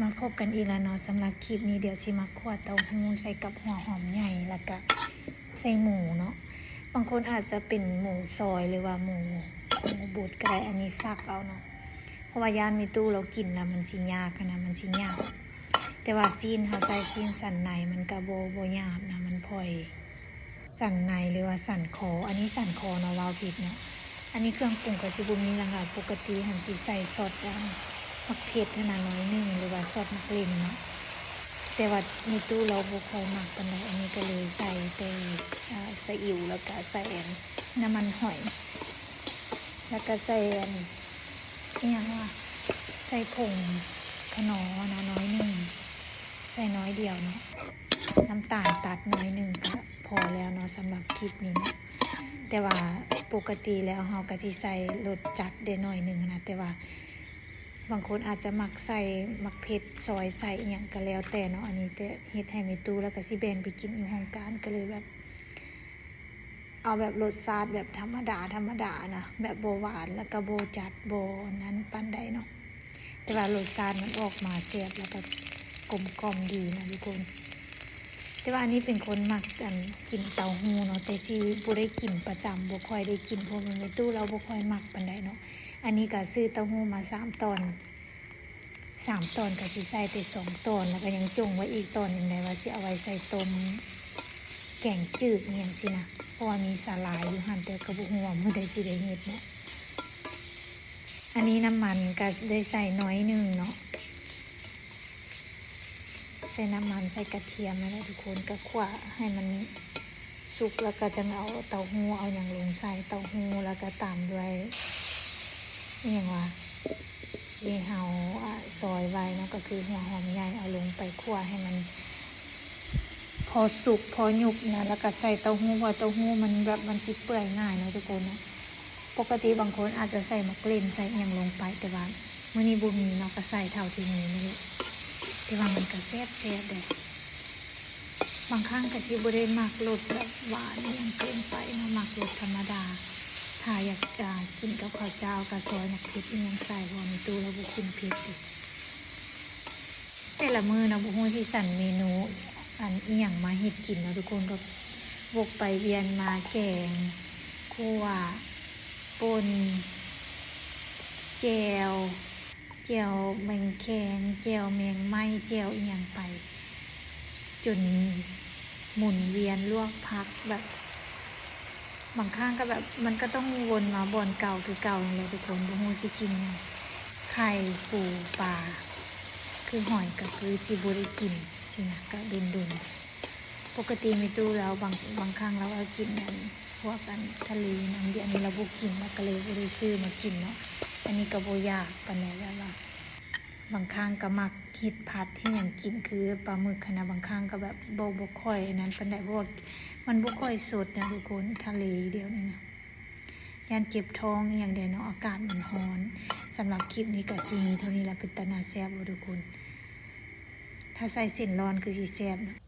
ມາພົບກັນອີກແລ້ວເນາະ ສຳລັບຄລິບນີ້ ດຽວຊິມາຂົ້ວເຕົ້າຫູ້ໃສ່ກັບຫົວຫອມໃຫຍ່ ແລ້ວກະໃສ່ໝູເນາະ. ບາງຄົນອາດຈະເປັນໝູຊອຍ ຫຼືວ່າໝູ ໝູບົດກໍໄດ້ ອັນນີ້ສັກເອົາເນາະ ເພາະວ່າຢ້ານແມ່ຕູ້ລາວກິນແລ້ວມັນຊິຍາກຫັ້ນນະ ມັນຊິຫຍາບ. ແຕ່ວ່າຊີ້ນເຮົາໃສ່ຊີ້ນສັນໃນ ມັນກະບໍ່ ບໍ່ຫຍາບນະ ມັນພອຍ ສັນໃນ ຫຼືວ່າສັນຄໍ ອັນນີ້ສັນຄໍເນາະ ເວົ້າຜິດເນາະ. ອັນນີ້ເຄື່ອງປຸງກໍຊິບໍ່ມີຫຍັງຫຼາຍ ປົກກະຕິຫັ້ນຊິໃສ່ຊອດ ອັນ ໝາກເຜັດຫັ້ນນະໜ້ອຍໜຶ່ງ ຫຼືວ່າຊອດໝາກເລັ່ນເນາະ ແຕ່ວ່າແມ່ຕູ້ລາວບໍ່ຄ່ອຍມັກປານໃດ ອັນນີ້ກໍເລີຍໃສ່ແຕ່ ອາ ຊາອິ້ວ ແລ້ວກະໃສ່ ອັນ ນ້ຳມັນຫອຍ ແລ້ວກະໃສ່ ອັນ ອີຫຍັງວະ ໃສ່ຜົງຂະໜໍນະໜ້ອຍໜຶ່ງ ໃສ່ໜ້ອຍດຽວເນາະ ນ້ຳຕານຕັດໜ້ອຍໜຶ່ງກະພໍແລ້ວເນາະ ສຳລັບຄລິບນີ້ເນາະ. ແຕ່ວ່າປົກກະຕິແລ້ວເຮົາກະຊິໃສ່ລົດຈັດແດ່ໜ້ອຍໜຶ່ງນະ ແຕ່ວ່າບາງຄົນອາດຈະມັກໃສ່ໝາກເຜັດຊອຍ ໃສ່ອີ່ຫຍັງກະແລ້ວແຕ່ເນາະ. ອັນນີ້ແຕ່ເຮັດໃຫ້ແມ່ຕູ້ ແລ້ວກະຊິແບ່ງໄປກິນຢູ່ຫ້ອງການ ກະເລີຍແບບ ເອົາແບບລົດຊາດແບບທຳມະດາ ທຳມະດານະ ແບບບໍ່ຫວານ ແລ້ວກະບໍ່ຈັດ ບໍ່ນັ້ນປານໃດເນາະ ແຕ່ວ່າລົດຊາດມັນອອກມາແຊບ ແລ້ວກະກົມກ່ອມດີນະທຸກຄົນ. ແຕ່ວ່າອັນນີ້ເປັນຄົນມັກ ອັນ ກິນເຕົ້າຫູ້ເນາະ ແຕ່ຊິບໍ່ໄດ້ກິນປະຈຳ ບໍ່ຄ່ອຍໄດ້ກິນ ເພາະວ່າແມ່ຕູ້ລາວບໍ່ຄ່ອຍມັກປານໃດເນາະ. ອັນນີ້ກະຊື້ເຕົ້າຫູ້ມາສາມຕອນ ສາມຕອນ ກະຊິໃສ່ໄປສອງຕອນ ແລ້ວກະຍັງຈົ່ງໄວ້ອີກຕອນໜຶ່ງໄດ້ວ່າຊິເອົາໄວ້ໃສ່ຕົ້ມແກງຈືດອີ່ຫຍັງຊີ້ນະ ເພາະວ່າມີສາຫຼ່າຍຢູ່ຫັ້ນ ແຕ່ກະບໍ່ຮູ້ວ່າມື້ໃດຊິໄດ້ເຮັດເນາະ. ອັນນີ້ນ້ຳມັນກະໄດ້ໃສ່ໜ້ອຍໜຶ່ງເນາະ ໃສ່ນ້ຳມັນ ໃສ່ກະທຽມຫັ້ນແຫຼະທຸກຄົນ ກະຂົ້ວໃຫ້ມັນ ສຸກ ແລ້ວກະຈັ່ງເອົາເຕົ້າຫູ້ ເອົາຫຍັງລົງໃສ່ ເຕົ້າຫູ້ ແລ້ວກະຕາມດ້ວຍ ອີ່ຫຍັງວະ ທີ່ເຮົາ ອາ ຊອຍໄວ້ເນາະ ກະຄືຫົວຫອມໃຫຍ່ ເອົາລົງໄປຂົ້ວໃຫ້ມັນພໍສຸກ ພໍຫຍຸບນະ ແລ້ວກະໃສ່ເຕົ້າຫູ້ ເພາະວ່າເຕົ້າຫູ້ມັນແບບ ມັນຊິເປື່ອຍງ່າຍເນາະທຸກຄົນເນາະ. ປົກກະຕິບາງຄົນອາດຈະໃສ່ໝາກເລັ່ນ ໃສ່ອີ່ຫຍັງລົງໄປ ແຕ່ວ່າມື້ນີ້ບໍ່ມີເນາະ ກະໃສ່ເທົ່າທີ່ມີນີ້ແຫຼະ ແຕ່ວ່າມັນກະແຊບໆເດ້. ບາງຄັ້ງກະຊິບໍ່ໄດ້ມັກລົດແບບຫວານອີ່ຫຍັງເກີນໄປເນາະ ມັກລົດທຳມະດາ. ຖ້າຢາກ ອາ ກິນກັບເຂົ້າເຈົ້າກະຊອຍໝາກເຜັດອີ່ຫຍັງໃສ່ ເພາະວ່າແມ່ຕູ້ລາວບໍ່ກິນເຜັດເດ້. ແຕ່ລະມື້ເນາະ ບໍ່ຮູ້ຊິສັນເມນູ ອັນ ອີ່ຫຍັງມາເຮັດກິນເນາະທຸກຄົນ ກະວົກໄປວຽນມາ ແກງ ຂົ້ວ ປົ່ນ ແຈ່ວ ແຈ່ວແມງແຄງ ແຈ່ວແມງໄມ້ ແຈ່ວອີ່ຫຍັງໄປ ຈົນໝູນວຽນລວກຜັກ ແບບ ບາງຄັ້ງກະແບບ ມັນກະຕ້ອງວົນມາບ່ອນເກົ່າຄືເກົ່າຫັ້ນແຫຼະທຸກຄົນ ບໍ່ຮູ້ຊິກິນຫຍັງ ໄຂ່ ປູ ປາ ຄືຫອຍກະຄືຊິບໍ່ໄດ້ກິນຊີ້ນະ ກະດົນໆ. ປົກກະຕິແມ່ຕູ້ລາວ ບາງ ບາງຄັ້ງລາວກະກິນ ອັນ ພວກ ອັນ ທະເລນຳ ດຽວນີ້ລາວບໍ່ກິນ ລາວກະເລີຍບໍ່ໄດ້ຊື້ມາກິນເນາະ. ອັນນີ້ກະບໍ່ຢາກປານໃດ ແບບວ່າ ບາງຄັ້ງກະມັກເຮັດຜັດເຮັດຫຍັງກິນ ຄືປາໝຶກຫັ້ນນະ ບາງຄັ້ງກະແບບບໍ່ ບໍ່ຄ່ອຍອັນນັ້ນປານໃດ ເພາະວ່າມັນບໍ່ຄ່ອຍສົດນະທຸກຄົນ ທະເລດຽວນີ້ນະ ຢ້ານເຈັບທ້ອງອີ່ຫຍັງແດ່ເນາະ ອາກາດມັນຮ້ອນ. ສຳລັບຄລິບນີ້ກະຊິມີເທົ່ານີ້ລະ ເປັນຕາໜ້າແຊບບໍ່ທຸກຄົນ? ຖ້າໃສ່ເສັ້ນລອນຄືຊິແຊບເນາະ.